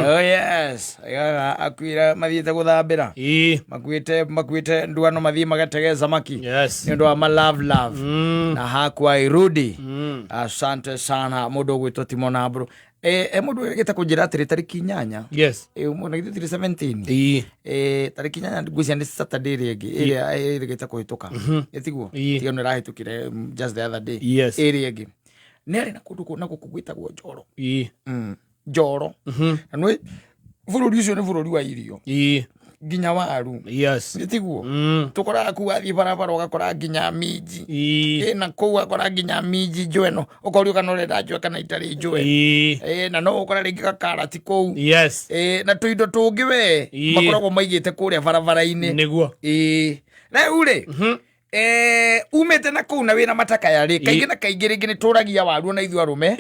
Oh yes, aigaga akuire mathiĩte gũthambĩra. Makuĩte nduano mathiĩ magatege samaki. Nĩ ũndũ wa ma love love. Na hakwa irudi. Asante sana mũndũ ũgwĩtwo Timo Nambro. E mũndũ wĩrĩgĩte kũnjĩra atĩrĩ tarĩki 8. Mũndũ githĩ tirĩ 17. Tarĩki 8 ngwĩciria nĩ Saturday ĩrĩa ĩngĩ ĩrĩa ĩrĩgĩte kũhĩtũka. Ĩtiguo? Tiga nĩ ĩrahĩtũkire just the other day. Ĩrĩa ĩngĩ. Nĩ arĩ na kũndũ na gũkũ gwĩtagwo Njoro. Njoro. Na nĩ bũrũri ũcio nĩ bũrũri wa irio. Nginya waru. Ĩtiguo? Tũkoraga kũu wathiĩ barabara ũgakora nginya minji. Ĩna kũu ũgakora nginya minji njũe no ũkorio kana ũrenda njũe kana itarĩ njũe. Na no ũkora rĩngĩ gakarati kũu. Na tũindo tũngĩ we makoragwo maigĩte kũrĩa barabara-inĩ. Nĩguo. Rĩu rĩ umĩte na kũu na wĩna matakaya rĩ, kaingĩ na kaingĩ rĩngĩ nĩ tũragia waru ona ithuĩ arũme.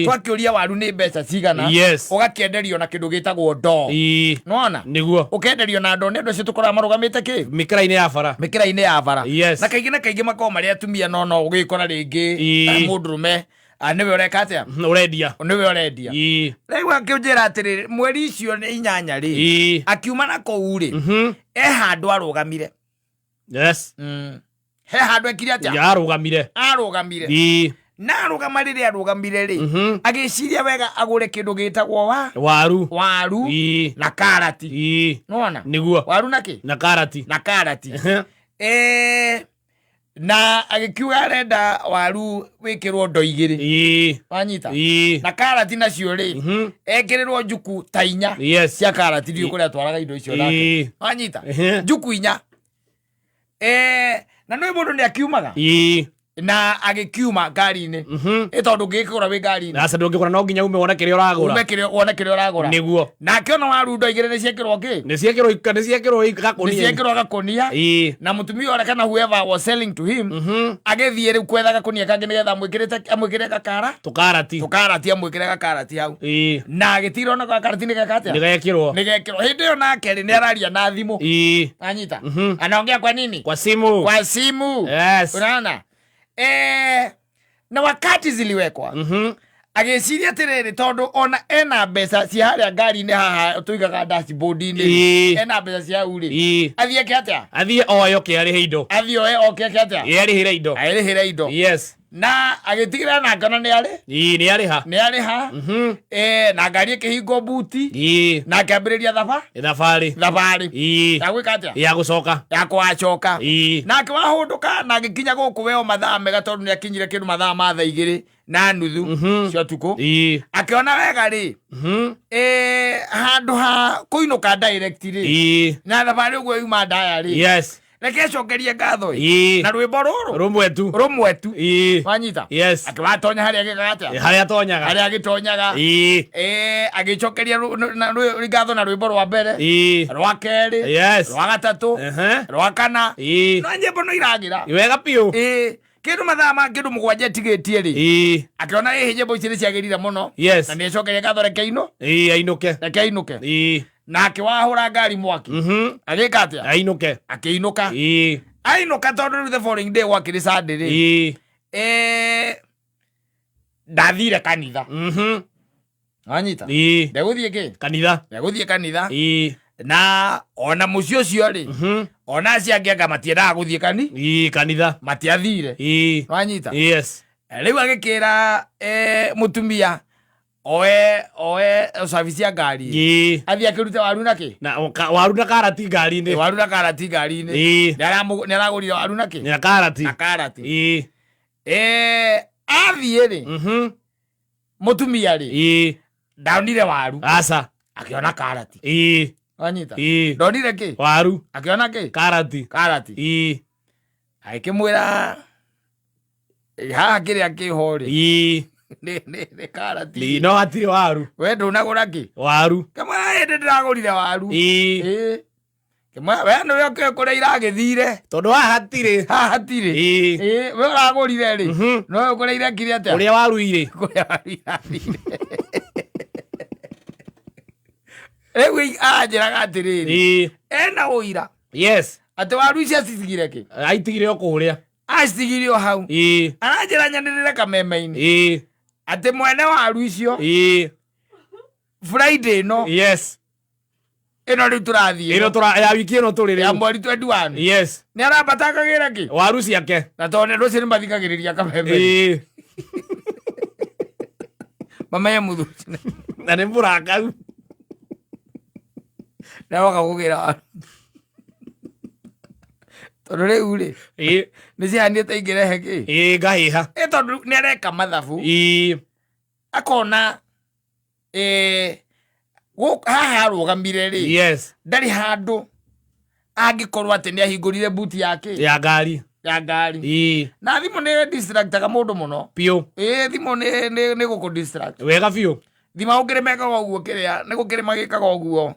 Twakĩũria waru nĩ mbeca cigana, ũgakĩenderio na kĩndũ gĩtagwo ndoo. Nĩwona? Nĩguo. Ũkenderio na ndoo nĩ andũ acio tũkoraga marũgamĩte kĩ? Mĩkĩra-inĩ ya bara. Mĩkĩra-inĩ ya bara. Na kaingĩ na kaingĩ makoragwo marĩ atumia no no ũgĩkora rĩngĩ mũndũrũme nĩwe ũreka atĩa? Ũrendia. Nĩwe ũrendia. Rĩu akĩnjĩra atĩrĩrĩ, mweri icio nĩ 8 rĩ, akiuma na kũu rĩ, e handũ arũgamire. He handũ ekire atĩa? Yarũgamire. Arũgamire. Na arũgama rĩrĩa arũgamire rĩ, agĩciria wega agũre kĩndũ gĩtagwo wa Waru. Waru na karati. Nĩwona? Nĩguo. Waru na kĩ? Na karati. Na karati. Na agĩkiuga arenda waru wĩkĩrwo ndo 2. Wanyita? Na karati nacio rĩ, ekĩrĩrwo njuku ta 4 cia karati, ndiũĩ kũrĩa atwaraga indo icio nake. Wanyita? Njuku 4. Na nĩ mũndũ nĩ akiumaga na agĩkiuma ngari-inĩ. Ĩ tondũ ũngĩgĩkĩgũra wĩ ngari-inĩ? Aca, ndũngĩgũra, no nginya ume wone kĩrĩa ũragũra. Ume kĩrĩa wone kĩrĩa ũragũra. Nĩguo. Na akĩona waru ndo 2 nĩ ciekĩrwo kĩ? Nĩ ciekĩrwo Nĩ gakũnia. Ciekĩrwo gakũnia. Na mũtumia ũrĩa kana whoever was selling to him agĩthiĩ rĩu kwetha gakũnia kangĩ nĩgetha amwĩkĩre gakara Tũkarati. Tũkarati, amwĩkĩre gakarati hau. Na agĩtigĩra ona gakarati nĩ geka atĩa? Nĩ gekĩrwo. Nĩ gekĩrwo. Hĩndĩ ĩyo nake rĩ, nĩ araria na thimũ. Anyita, anaongea kwa nini? Kwa simu. Kwa simu. Unaona, na wakati ziliwekwa, agĩciria atĩrĩrĩ, tondũ ona ena mbeca cia harĩa ngari-inĩ haha tũigaga dashboard-inĩ, ena mbeca cia hau rĩ, athiĩ eke atĩa? Athiĩ oe oke arĩhe indo. Athiĩ oe oke eke atĩa? Arĩhĩre indo. Arĩhĩre indo. Na agĩtigĩrĩra na ngona nĩ arĩ Nĩ arĩha. Nĩ arĩha. Na ngari ĩkĩhingwo buti na akĩambĩrĩria thabarĩ. Thabarĩ ya gwĩka atĩa? Ya gũcoka. Ya kũgacoka. Na akĩwahũndũka na agĩkinya gũkũ weo mathaa mega, tondũ nĩ akinyire kĩndũ mathaa ma thaa 2:30 cia ũtukũ. Akĩona wega rĩ, handũ ha kũinũka direct rĩ, na thabarĩ ũguo yuma ndaya rĩ, reke acokerie ngatho ĩ na rwĩmbo rũrũ rũmwe tu. Rũmwe tu. Wanyita? Yes. Akĩwatonya harĩa agĩkaga atĩa? Harĩa atonyaga. Harĩa agĩtonyaga. Agĩcokeria ngatho na rwĩmbo rwa mbere, rwa kerĩ, rwa gatatũ, rwa kana. No nyĩmbo no iragĩra Wega biũ. Kĩndũ mathaa ma kĩndũ 7 etigĩtie rĩ, akĩona ĩhĩ nyĩmbo ici nĩ ciagĩrire mũno na nĩ acokeria ngatho, reke ino Ainũke. Reke ainũke. Na akĩwahũra ngari mwaki. Agĩka atĩa? Ainũke. Akĩinũka. Ainũka, tondũ rĩu the following day gwakĩrĩ Sunday rĩ, ndathire kanitha. Wanyita? Ndegũthiĩ kĩ? Kanitha. Ndegũthiĩ kanitha. Na ona mũciĩ ũcio rĩ, ona acio angĩ anga matiendaga gũthiĩ kani Kanitha. Matiathire. Wanyita? Yes. Rĩu agĩkĩra mũtumia oe service ya ngari, athiĩ akĩrute waru na kĩ? Na waru na karati ngari-inĩ. Waru na karati ngari-inĩ. Nĩ aragũrire waru na kĩ? Na karati. Na karati. Athiĩ rĩ, mũtumia rĩ, ndonire waru. Aca. Akĩona karati. Wanyita? Ndonire kĩ? Waru. Akĩona kĩ? Karati. Karati. Agĩkĩmwĩra, "Haha kĩrĩa kĩho rĩ, nĩ karati." No hatirĩ waru. We ndũnagũra kĩ? Waru. Kĩmwĩra, "Ĩndĩ ndĩragũrire waru." Kĩmwĩra, "We nĩwe ũkĩũĩ kũrĩa iragĩthire." Tondũ haha hatirĩ. Haha hatirĩ. We ũragũrire rĩ, no kũrĩa irekire atĩa? Ũrĩa waru irĩ. Kũrĩa waru irathire. Rĩu aranjĩraga atĩrĩrĩ, ena ũira atĩ waru ici acitigire kĩ? Aitigire o kũrĩa. Acitigire o hau. Aranjĩra nyanĩrĩre kameme-inĩ atĩ mwene waru icio Friday ĩno. Yes. Ĩno rĩu tũrathiĩ. Ĩno tũra ya wiki ĩno tũrĩ Ya rĩu. mweri 21. Yes. Nĩ arambata akagĩra kĩ? Waru ciake. Na tondũ andũ acio nĩ mathikagĩrĩria kameme. Ĩĩ. Mamenye mũthuri. Na nĩ mũrakaru. Nĩ aroka kũgĩra waru. Tondũ rĩu rĩ, Ĩĩ. nĩ cihanĩte ingĩrehe kĩ? Ĩĩ ngahĩha. Ĩ tondũ nĩ areka mathabu. Ĩĩ. Akona haha arũgamire rĩ. Yes. Ndarĩ handũ angĩkorwo atĩ nĩ ahingũrire buti yake Ya ngari. ya ngari. Ĩĩ. Na thimũ nĩ distractaga mũndũ mũno. Biũ. Ĩ thimũ nĩ gũkũ distract. Wega biũ. Thima gũkĩrĩ mekaga ũguo kĩrĩa nĩ gũkĩrĩ magĩkaga ũguo.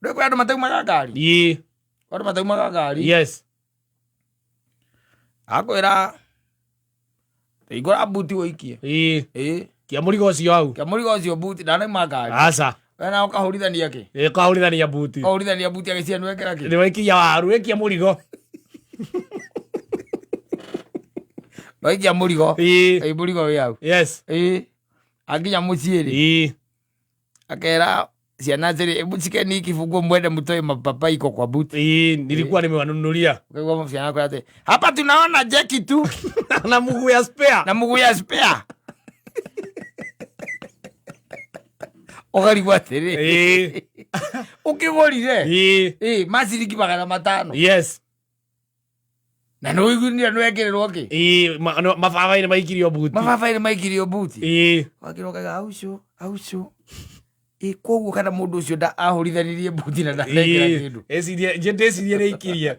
Ndũĩ kwĩ andũ mataumaga ngari? Ĩĩ. Andũ mataumaga ngari. Yes. Akwĩra hingũra buti ũikie. Ĩĩ. Ĩ Kia mũrigo ũcio hau. kĩa mũrigo ũcio buti ndanauma ngari. Aca. We nawe ũkahũrithania kĩ? Ĩĩ ũkahũrithania buti. Ũkahũrithania buti agĩciria nĩwekĩra kĩ? Nĩ waikia waru, waikia mũrigo. Waikia mũrigo. Ĩĩ. Ĩ mũrigo wĩ hau. Yes. Ĩ akinya mũciĩ rĩ Ĩĩ. akera ciana atĩrĩ hebu shikeni kifunguo mwende mtoe mapapai iko kwa buti. Ĩĩ, nilikuwa nimewanunulia. Ukaigua ciana kwĩra atĩ hapa tunaona jeki tu Na mguu ya spare. na mguu ya spare. Ũkarigwo atĩrĩ Ĩĩ. ũkĩgũrire Ĩĩ. ĩ ma ciringi 500 Yes. na nĩ ũiguire nĩ wekĩrĩrwo kĩ? Ĩĩ, mababaĩ nĩ maikirio buti. Mababaĩ nĩ maikirio buti. Ĩĩ. Wakĩrwo ũkauga aucio aucio ĩ koguo kana mũndũ ũcio nda ahũrithanirie buti na ndanekĩra Ĩĩ. kĩndũ. Ecirie, nje ndĩcirie nĩ aikirie.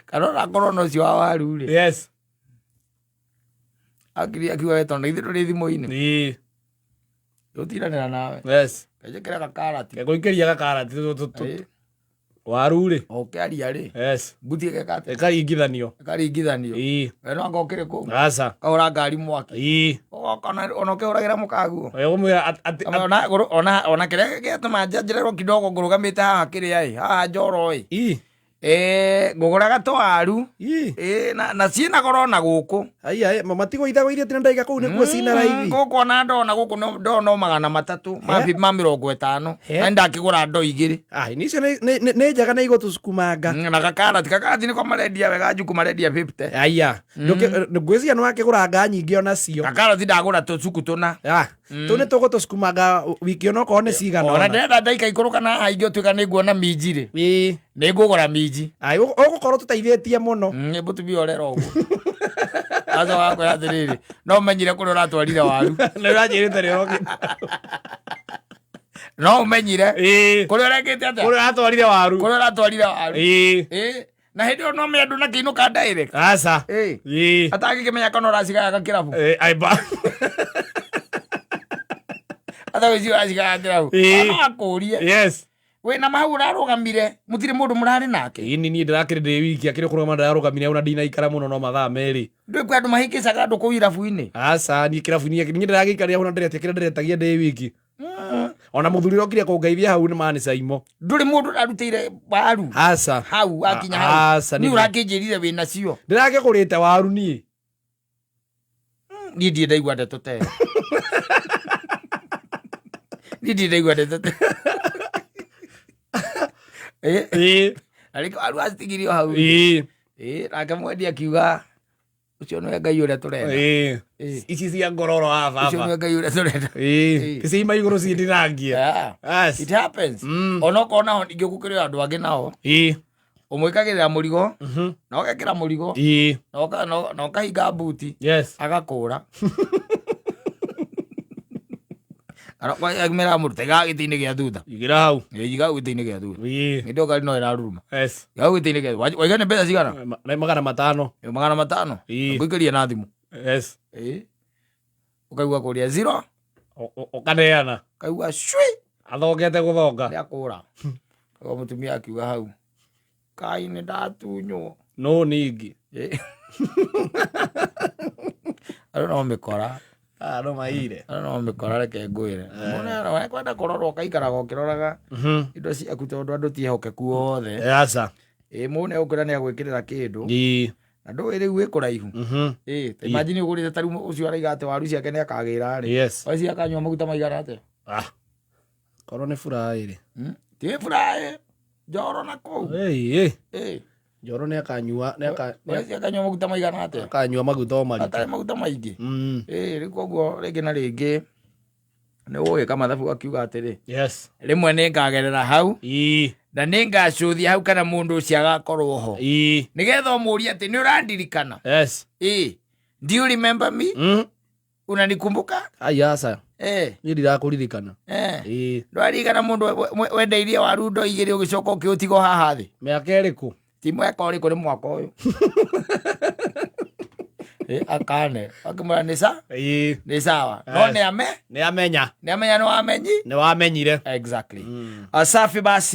Kana ona akorwo na ũcio wa waru rĩ Yes. akiri akiuga we tondũ ithuĩ tũrĩ thimũ-inĩ Ĩĩ. tũtindanĩra nawe Yes. kanjĩkĩra gakarati Ngũikĩria gakarati Ĩĩ. waru rĩ. O ũkĩaria rĩ Yes. buti ĩgeka atĩa Ĩkaringithanio. ĩkaringithanio Ĩĩ. we no anga ũkĩrĩ kũu Aca. kahũra ngari mwaki Ĩĩ. Ũgoka ona ũkĩhũragĩra mũkaguo Ũmwĩra atĩ ona kĩrĩa gĩatũma njanjĩrĩrwo kidogo ngũrũgamĩte haha kĩrĩa ĩ haha njoro ĩ Ĩĩ. Ngũgũraga twaru Ĩĩ. ĩ na ciĩna goro na gũkũ Ai, matigũithagwo iria tina ndaiga kũu nĩkuo cina raithi. Gũkũ ona ndona gũkũ ndoo no 300 ma 50 He. na ndakĩgũra ndoo igĩrĩ. Ai, nicio nĩ njega nĩ igũtũcukumanga. Na gakarati gakarati nĩko marendia wega njuku marendia 50. Aya, ngwĩciria nĩ wakĩgũra nyingĩ onacio. Gakarati ndagũra tũcuku tũna. Ah, tũu nĩ tũgũtũcukumanga wiki ona okorwo nĩ cigana Ona ũna. ndĩrenda ndaika ikũrũka na haha ingĩtuĩka nĩ nguona minji rĩ Ĩĩ. nĩ ngũgũra minji. Ai, ũgũkorwo tũteithĩtie mũno. Nĩ mũtumia ũrera ũguo. Aca wakwĩra atĩrĩrĩ no ũmenyire kũrĩa ũratwarire waru. Nĩ ũranjĩrĩte nĩ ũrokĩte. No ũmenyire Ĩĩ. kũrĩa ũrekĩte atĩa? Kũrĩa ũratwarire waru. Kũrĩa ũratwarire waru. Ĩĩ. Ĩĩ. Na hĩndĩ ĩyo no me andũ na kĩinũka direct. Aca. Ĩĩ. Ĩĩ. Atangĩkĩmenya kana ũracigayaga kĩrabu. Ĩĩ, aiba. Atagwĩciria ũracigayaga kĩrabu. Ĩĩ. No akũrie. Yes. Wĩna mahau ũrarũgamire mũtirĩ mũndũ mũrarĩ nake. Ĩĩ ni niĩ ndĩrakĩrĩ ndĩ wiki akĩrĩ kũrũgama ndĩrarũgamire hau na ndinaikara mũno no mathaa merĩ. Ndũĩ kwĩ andũ mahĩngĩcaga andũ kũu irabu-inĩ. Aca niĩ kĩrabu-inĩ niĩ ndĩragĩikarire hau na ndĩretia kĩrĩa ndĩretagia ndĩ wiki. Ona mũthuri ũrokire kũngeithia hau nĩ mani caimo. Ndũrĩ mũndũ ũrarutĩire waru Aca. hau akinya hau. Aca Niĩ nĩ ũrakĩnjĩrire wĩna cio. ndĩrakĩgũrĩte waru niĩ. Niĩ ndirĩ ndaigua ndeto ta ĩyo. Niĩ ndirĩ ndaigua ndeto ta ĩyo. Ĩĩ. Ĩĩ. Na rĩngĩ waru acitigirio hau. Ĩĩ. Ĩĩ nake mwendia akiuga ũcio nĩwe Ngai ũrĩa tũrenda. Ĩĩ. Ĩĩ. Ici cia ngororo wa Ũcio baba. nĩwe Ngai ũrĩa tũrenda. Ĩĩ. Ĩĩ. Ciima igũrũ ciĩndinangia. Yeah. Yes. It happens. Ona okorwo nao ningĩ gũkĩrĩ andũ angĩ nao Ĩĩ. ũmwĩkagĩrĩra mũrigo na ũgekĩra mũrigo Ĩĩ. na ũkahinga mbuti Yes. agakũra mera mũndũ taiga gĩtĩ-inĩ gĩa thutha. Igĩra hau. Ĩĩ, iga hau gĩtĩ-inĩ gĩa thutha. Ĩĩ. Hĩndĩ ĩyo ngari no ĩraruruma. Yes. Iga hau gĩtĩ-inĩ gĩa thutha. Waiga nĩ mbeca cigana? Nĩ 500. Ĩ, 500. Ĩĩ. Ngũikĩria na thimũ. Yes. Ĩĩ. Ũkaigua kũria zero Ũkaneana. ũkaigua cui Athongete gũthonga. nĩ akũra. Ũkaigua mũtumia akiuga hau kai nĩ ndatunywo. No ningĩ. Ĩĩ. Andũ no mĩkora. Ah, no maire. Andũ no mĩkora reke ngwĩre. Mũnene kwenda kũrorwo ũkaikaraga ũkĩroraga indo ciaku tondũ andũ ti ehokeku othe. Aca. Ĩ mũndũ nĩ egũkwĩra nĩ agwĩkĩrĩra kĩndũ Ĩĩ. Na ndũĩ rĩu wĩ kũraihu. Ĩ ta imagine ũgũrĩte ta rĩu ũcio araiga atĩ waru ciake nĩ akagĩra rĩ. Yes. Waci akanyua maguta maigana atĩa? Ah. Korwo nĩ furaĩ rĩ. Ti furaĩ njoro na kũu. Ĩĩ. Ĩ Njoro nĩ akanyua nĩ aka nĩ waci akanyua maguta maigana atĩa? akanyua maguta o maritũ. Atarĩ maguta maingĩ. Ĩ rĩu koguo rĩngĩ na rĩngĩ nĩ ũgwĩka mathabu akiuga atĩrĩ, Yes. rĩmwe nĩ ngagerera hau Ii. na nĩ ngacũthia hau kana mũndũ ũcio agakorwo ho, Ii. nĩgetha ũmũrie atĩ nĩ ũrandirikana. Yes. Ĩ, do you remember me? Unanikumbuka? Ai aca. Eh. Niĩ ndirakũririkana. Eh. Ii. Ndwaririkana mũndũ wendeirie waru ndo igĩrĩ ũgĩcoka ũkĩũtigwo haha thĩ? Mĩaka ĩrĩkũ? Ti mwaka ũrĩkũ, nĩ mwaka ũyũ. Ĩ, akane akĩmwĩra nĩ sa Ii. nĩ sawa, no Yes. nĩ ame Nĩ amenya. Nĩ amenya nĩ wamenyi. Nĩ wamenyire. Exactly. Asafi basi.